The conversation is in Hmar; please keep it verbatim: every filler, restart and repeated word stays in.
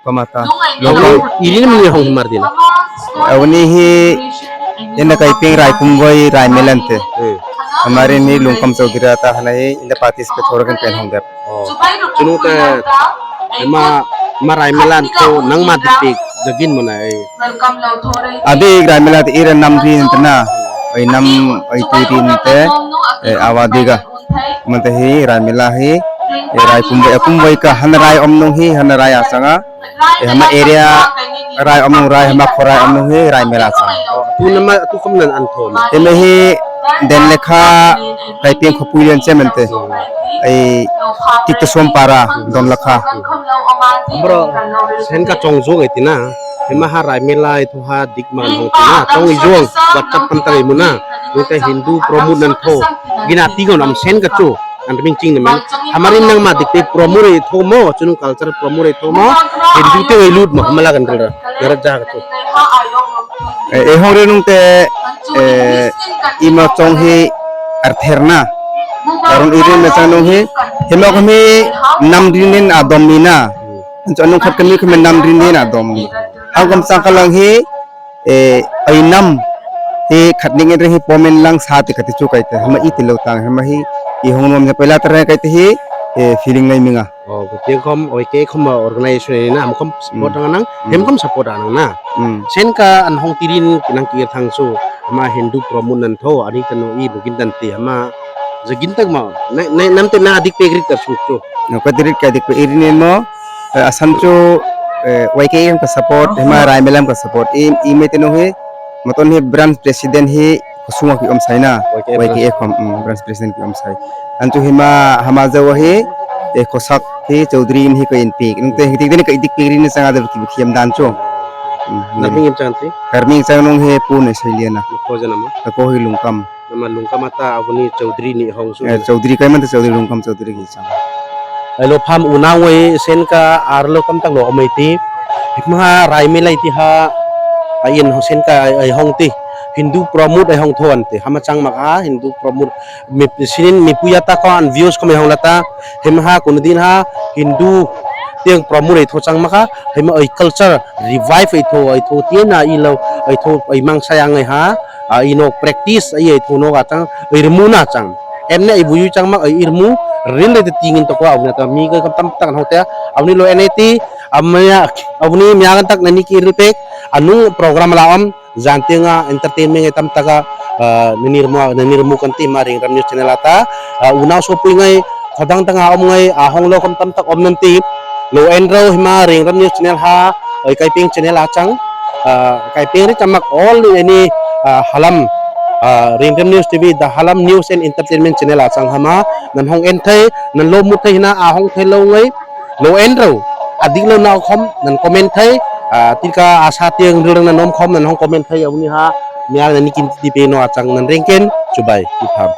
Pamata. Lungkam. Irin mi hong mar ding. Awni hi inda Kaiping Raikumvoi Raimela an tih. Hmm. Amarin hi Lungkam Chowdhury ta hana hi inda participate thora kan pen hong dep. Oh. Chunu te ema, ema Raimela an thaw nangma dik pek zagin mona ei. A dik Raimela te ira nam rin te na. Ei nam ei tu rin te. Eh, awa diga. Mante hi Raimela hi. Eh, Raikumvoi, Kumvoi ka hana rai om nung hi, hana rai a changa. Eh, hama area rai om nung rai, hama kho rai om nung hi Raimela chang. Tu nama, tu khom nan an thaw. Ema hi den lekha Kaiping khopui lian che mante. Ei tik ta som para don lekha. Bro, sen ka chong zo ngai tina. Ema ha Raimela ei thu ha dik man hong tina. Chong i zong, WhatsApp pan ta ngai muna. Nung te Hindu promote nan thaw. Gina ti gon am sen ka chu. An ring ching ni men. Hamarin nangma dik te promote ei thaw mo, chunung culture promote ei thaw mo. Hindu te ei lut mo, hamala kan kal ra. Nara ja ka chu. Eh, eh, hong rinung te, eh, ima chong hi artherna. Karun irin me chang nung hi. Hima kami nam rinin a dom ni na. Anchu anung khat kami kami nam rinin a dom ni. Hang kam sang kalang hi, eh, ei nam hi khat ning en re hi pomen lang sa ti kati chu kai te. Hama i ti lo tang, hama hi i hong nom ne pela tar kai te hi, eh, feeling ngai minga. Oh, kutiang khom, oi ke khom organization ni na, am khom support ang nang, hem khom support ang na. Mm. Sen ka an hong tirin kinang kir thang su, ama Hindu promote nan thaw, ani tanu i bukin dan ti, ama zagin tak ma, na, na, nam te na dik pek rik ta su chu. No, ka dirit ka dik pe irin mo, eh, asan chu, eh, Y K A ka support, hema Raimela ka support, i, i me te no he, maton he branch president he, Khosung a ki om sai na, Y K A Y K A branch. Khom, mm, branch president ki om sai. Anchu hima hama zo hi, eh, khosak hi Chowdhury in hi ka in pek. Nung te hi tik den ka dik pek rin sanga da ki thiam dan chu. Mm, na hming chang ti? Ka hming chang nung hi Pu Nei Sei Lian a. Ko jana mo? Ka ko hi Lungkam. Nama Lungkam ata awni Chowdhury ni hong su. Eh, Chowdhury kai man ta Chowdhury Lungkam Chowdhury ki chang. Ai lo pham unau ngei sen ka ar lo kam tak lo om ei ti. Hima Raimela ei ti ha, a in hong sen ka ai, ai hong ti. Hindu promote ai hong thaw an ti. Hama chang mak a, Hindu promote. Mi sinin mi puya ta ko an views ko mi hong la ta. Hima ha kun din ha, Hindu tiang promote ai thaw chang mak a. Hima ai culture revive ai thaw, ai thaw tiang na i lo, ai thaw ai mang sayang ai ha. A, i nok practice ai, ai thaw nok a chang, ai rimu na chang. Em ne ai buyu chang mak ai i rimu, ril le te tingin to ko awna ta mi ka kam tam tak hong te, awni lo N I T, amaya, awni mya kan tak na ni ki ril pek, anung program la om, zan tiang a entertainment ai tam tak a, a, na ni rimu, na ni rimu kan ti ma Ring Ram News channel ata, a, unau so pui ngai, khodang tang a om ngai, a hong lo khom tam tak om nan ti, lo en ro hima Ring Ram News channel ha, oi Kaiping channel a chang, a, Kaiping ri chamak all any, a, Halam, a, Ring Ram News T V, the Halam News and Entertainment channel a chang hama, nan hong en thei, nan lo mu thei hina, a hong thei lo ngai, lo en ro, a dik lo na khom, nan comment thei, a, tika a sa tiang ril nan om khom, nan hong comment thei, awni ha, mya nan ni kin ti pe no a chang, nan rengken, chubai, i tham.